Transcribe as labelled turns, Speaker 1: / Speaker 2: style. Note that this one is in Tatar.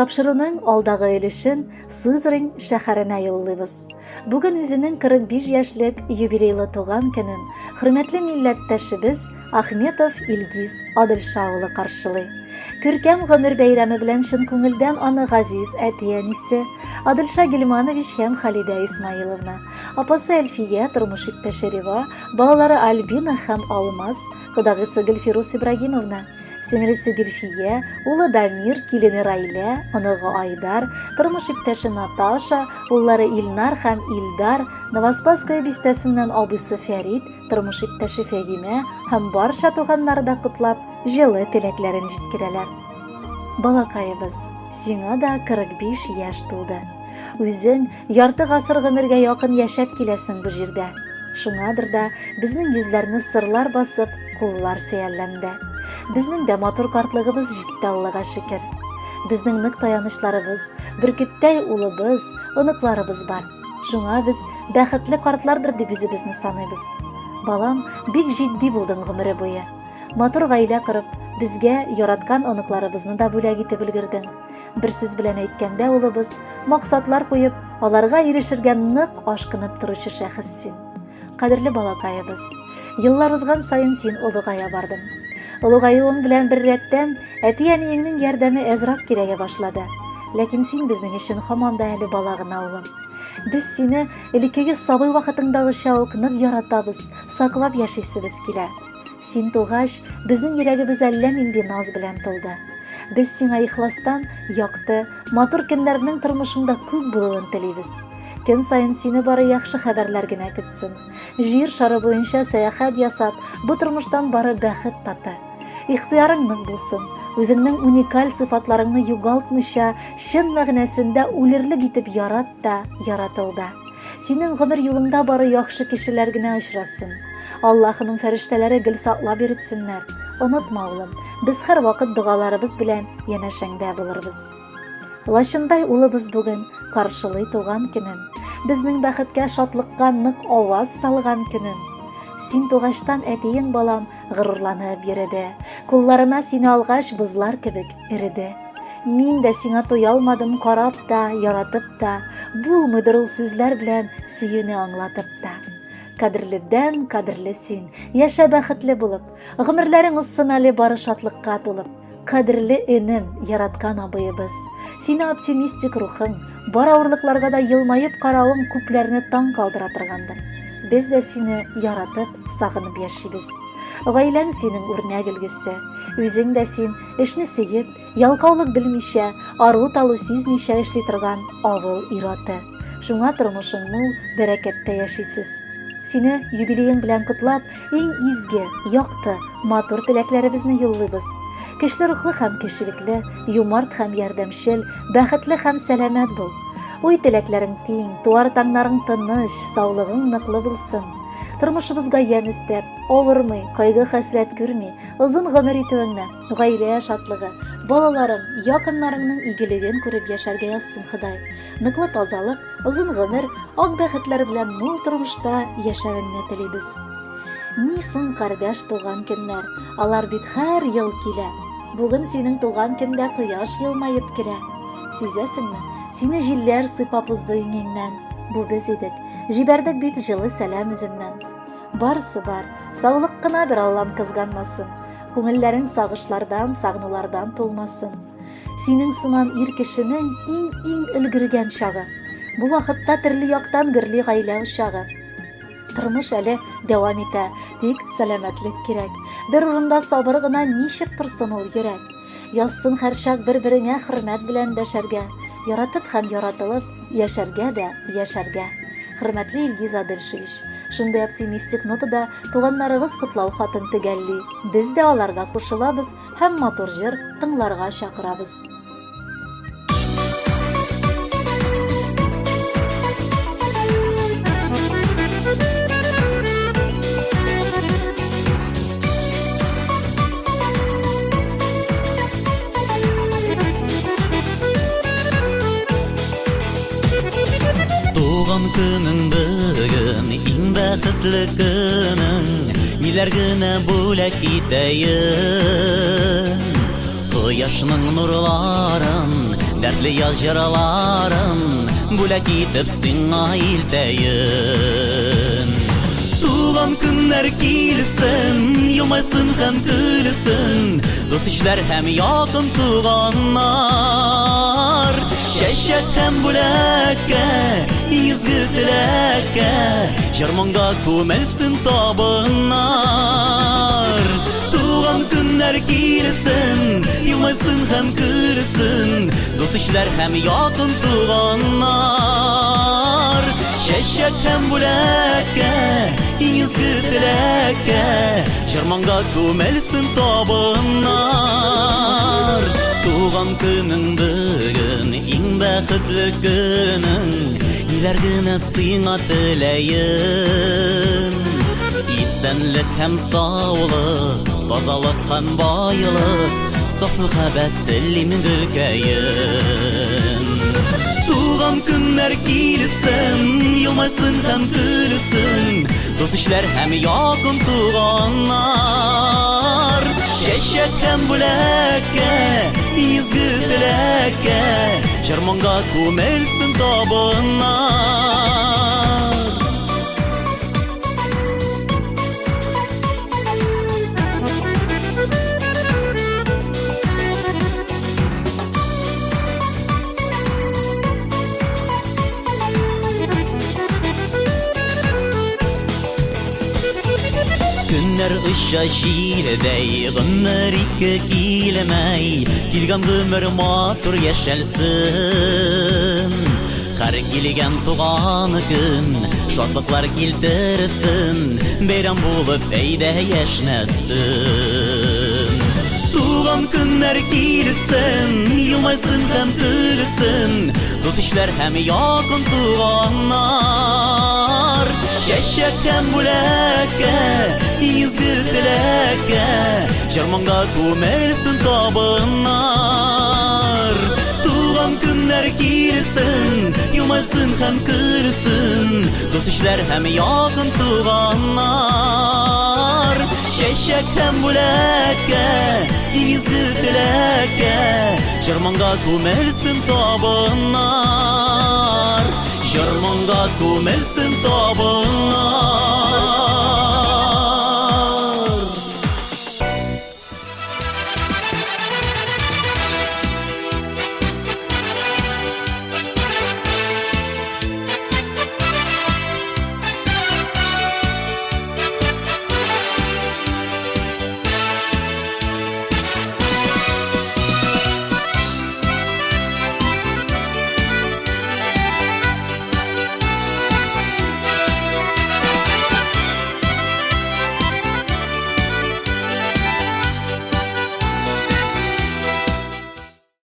Speaker 1: Тапшыруның алдагы өлешен Сызрань шәһәренә юллыйбыз. Бүген үзенең 45 яшьлек юбилейлы туган көнен хөрмәтле милләттәшебез Ахметов Илгиз Адылша улы каршылый. Күркәм гомер бәйрәме белән чын күңелдән аны газиз әти-әнисе Адылша Гильманович һәм Халидә Исмаиловна, апасы Әлфия, тормыш иптәше Рева, балалары Альбина һәм Алмаз, кодагысы Гөлфирус Ибрагимовна, сеңлесе Гөлфия, улы Дамир, килене Райлә, оныгы Айдар, тормыш иптәше Наташа, уллары Илнар һәм Илдар, Новоспасское бистәсеннән абыйсы Фәрит, тормыш иптәше Фәһимә һәм барча туганнары да котлап, җылы теләкләрен җиткерәләр. Балакаебыз, сиңа да 45 яшь тулды. Үзең ярты гасыр гомергә якын яшәп киләсең бу җирдә. Шуңадыр да безнең йөзләрне сырлар басып, куллар сөялләнде. Безнең дә матур картлыгыбыз җитте, Аллага шөкер. Безнең нык таянычларыбыз, бөркеттәй улыбыз, оныкларыбыз бар. Шуңа без бәхетле картлардыр дип үзебезне саныйбыз. Балам, бик җитди булдың гомере буе. Матур гаилә корып, безгә яраткан оныкларыбызны да бүләк итеп өлгердең. Бер сүз белән әйткәндә, улыбыз, максатлар куеп, аларга ирешергә нык ашкынып торучы шәхес син. Кадерле балакаебыз, еллар узган саен син олыгая бардың. Олыгаюың белән беррәттән, әти-әниеңнең ярдәме әзрак кирәгә башлады. Ләкин син безнең өчен һаман да әле бала гына, улым. Без сине элеккеге сабый вакытыңдагыча ук нык яратабыз, саклап яшисебез килә. Син тугач, безнең йөрәгебез әллә нинди наз белән тулды. Без сиңа ихластан якты, матур көннәрнең тормышыңда күп булуын телибез. Көн саен сине бары яхшы хәбәрләр генә көтсен. Җир шары буенча сәяхәт ясап, бу тормыштан бары бәхет таты. Ихтыярың нык булсын, үзеңнең уникаль сыйфатларыңны югалтмыйча, чын мәгънәсендә үлерлек итеп ярат та, яратыл да. Синең гомер юлыңда бары яхшы кешеләр генә очрасын. Аллаһының фәрештәләре гел саклап йөртсеннәр. Онытма, улым, без һәрвакыт догаларыбыз белән янәшәңдә булырбыз. Лачындай улыбыз бүген каршылый туган көнен. Безнең бәхеткә, шатлыкка нык аваз салган көнен. Син тугачтан әтиең, балам, горурланып йөреде. Кулларына сине алгач, бозлар кебек эреде. Мин дә сиңа туялмадым карап та, яратып та, булмыйдыр ул сүзләр белән сөюне аңлатып та. Кадерледән кадерле син, яшә бәхетле булып, гомерләрең узсын әле бары шатлыкка тулып. Кадерле энем, яраткан абыебыз. Сине оптимистик рухың, бар авырлыкларга да елмаеп каравың күпләрне таң калдыра торгандыр. Без дә сине яратып, сагынып яшибез. Гаиләң синең үрнәк өлгесе. Үзең дә син эшне сөеп, ялкаулык белмичә, ару-талу сизмичә эшли торган авыл ир-аты. Шуңа тормышың мул, бәрәкәттә яшисез. Сине юбилеең белән котлап, иң изге, якты, матур теләкләребезне юллыйбыз. Көчле рухлы һәм кешелекле, юмарт һәм ярдәмчел, бәхетле һәм сәламәт бул. Уй-теләкләрең киң, туар таңнарың тыныч, саулыгың ныклы булсын. Тормышыбызга ямь өстәп, авырмый, кайгы-хәсрәт күрми, озын гомер итүеңне, гаилә шатлыгы, балаларың, якыннарыңның игелеген күреп яшәргә язсын Ходай. Ныклы тазалык, озын гомер, ак бәхетләр белән мул тормышта яшәвеңне телибез. Ни соң кардәш туган көннәр, алар бит һәр ел килә. Бүген синең туган көндә кояш елмаеп көлә. Сизәсеңме, сине җилләр сыйпап узды иңеңнән. Бу без идек, җибәрдек бит җылы сәлам үзеннән. Барысы бар, саулык кына бер Аллам кызганмасын. Күңелләрең сагышлардан, сагынулардан тулмасын. Синең сыман ир кешенең иң-иң өлгергән чагы. Бу вакытта төрле яктан гөрли гаилә учагы. Тормыш әле дәвам итә, тик сәламәтлек кирәк. Бер урында сабыр гына ничек торсын ул йөрәк? Язсын һәрчак бер-береңә хөрмәт белән дәшәргә, яратып һәм яратылып яшәргә дә яшәргә. Хөрмәтле Илгиз Адельшевич, шундый оптимистик нотада туганнарыгыз котлау хатын төгәлли. Без дә аларга кушылабыз һәм матур җыр тыңларга чакырабыз.
Speaker 2: Туган көнең бүген, иң бәхетле көнең, Ниләр генә бүләк итәен. Кояшның нурларын, Дәртле яз җырларын бүләк итеп сиңа илтәен. Туган көннәр килсен, елмайсын һәм көлсен, дус-ишләр һәм якын туганнар. Чәчәк һәм бүләккә, иң изге теләккә, җыр-моңга күмелсен табыннар. Туган көннәр килсен, елмайсын һәм көлсен, дус-ишләр һәм якын туганнар. Чәчәк һәм бүләккә, иң изге теләккә, җыр-моңга күмелсен табыннар. Туган көнең бүген, иң бәхетле көнең, ниләр генә сиңа теләем. Исәнлек һәм саулык, тазалык һәм байлык, саф мәхәббәт телим, гөлкәем. Туган көннәр килсен, елмайсын һәм көлсен, дус-ишләр һәм якын туганнар. Чәчәк һәм бүләккә, иң изге теләккә, җыр-моңга күмелсен табыннар. Көннәр оча җилдәй, гомер ике килмәй, килгән гомер матур яшәлсен. Һәр килгән туган көн шатлыклар килтерсен, бәйрәм булып әйдә яшьнәсен. Туган көннәр килсен, елмайсын һәм көлсен, дус-ишләр һәм якын туганнар. Чәчәк һәм бүләккә, иң изге теләккә, җыр-моңга күмелсен табыннар. Туган көннәр килсен, елмайсын һәм көлсен, дус-ишләр һәм якын туганнар. Чәчәк һәм бүләккә, иң изге теләккә, җыр-моңга күмелсен табыннар. Җыр-моңга күмелсен табыннар.